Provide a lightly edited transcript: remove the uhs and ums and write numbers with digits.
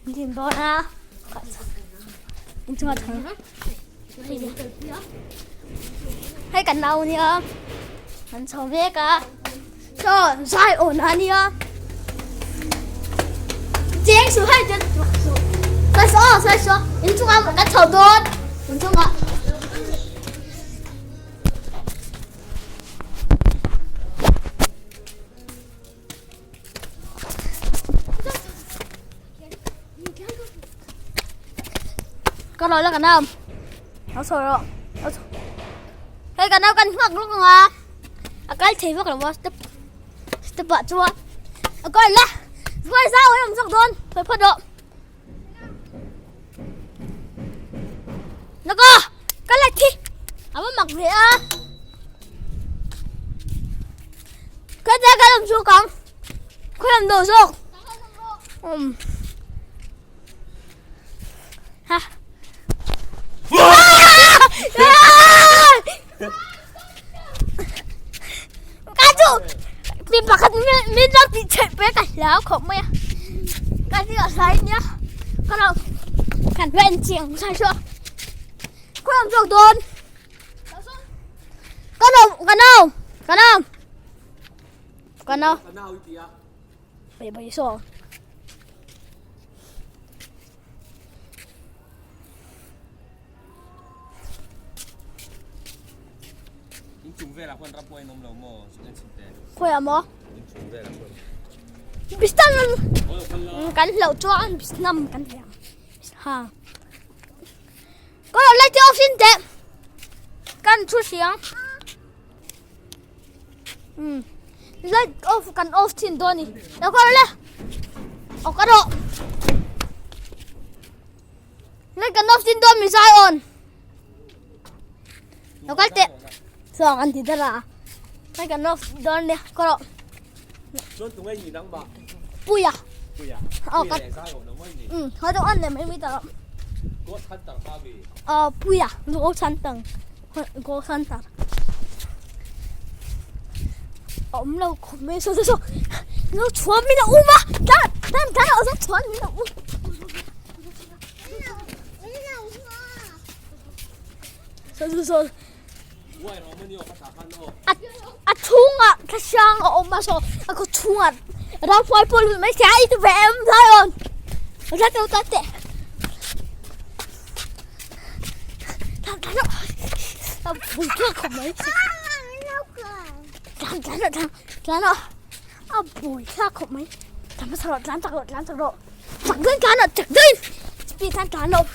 Din dawn a. Inchunga thar. Hei kan nau nia. Kan chho mek a. Saw zai awn a nia. Cheng su hei chen su. Sai saw sai saw. Inchunga kan chho dawn. Inchunga. Ka lo la kan am. Nó sôi rồi. Nó sôi. Hei kan au kan ngak luk nga. A kal thei vak lo wa step step ah chuan. A kal la. Zuai zau em zawk dawn. Phai phawt rawh. Nako ka la thi. A va mak ve a. Ka ta ka lam chu kang. Khawi lam dawh zawk. Um. Ha. Ka chu mi pakhat min lo tih chhe pe ka hlau khawp mai a. Ka ti a sai nia. Ka lo kan ven chiang sai chu. Khawi lam zawk dawn. Ka nau ka nau ka nau ka nau. Ka nau i ti a. Bai bai saw. In chung velah khuan ram pawh a inawm lo maw en chhin teh. Khawiah maw? In chung velah khuan. Bistan kan hlauh chuan bisnam kan hliam. Ha. Ka lo light off in teh. Kan thu hriang. Um. Light off kan off thin dawn ni. Lo ka le. O ka ro. Light kan off thin dawn mi zai on. Lo kal teh. Chuang an ti dara. Light kan off dawn ni. Ka ro. Chuan tunge ni nang mah? Puia. Puia. Ờ, Puia leh zai awm lo maw ni? Ừ, thôi đâu ăn để mấy mi tao. Ghost Hunter kha mi? Ờ, Puia, Ghost Hunter. Ghost Hunter. Awm lo khawp mai saw saw saw. Lo chhuan min a um a. Tlan tlan tlan a zo chhuan min a um. Saw saw saw. A chhungah thlahrang a awm a saw a khaw chhungah ramhuai pawh lut mai thei a i ti ve em Zion la to ta teh a bui thlak khawp mai tlan tlan rawh tlan tlan rawh a bui thlak khawp mai tlan hmasa rawh tlan chak rawh tlan chak rawh chak deuhin tlan rawh chak deuhin speed khan tlan rawh.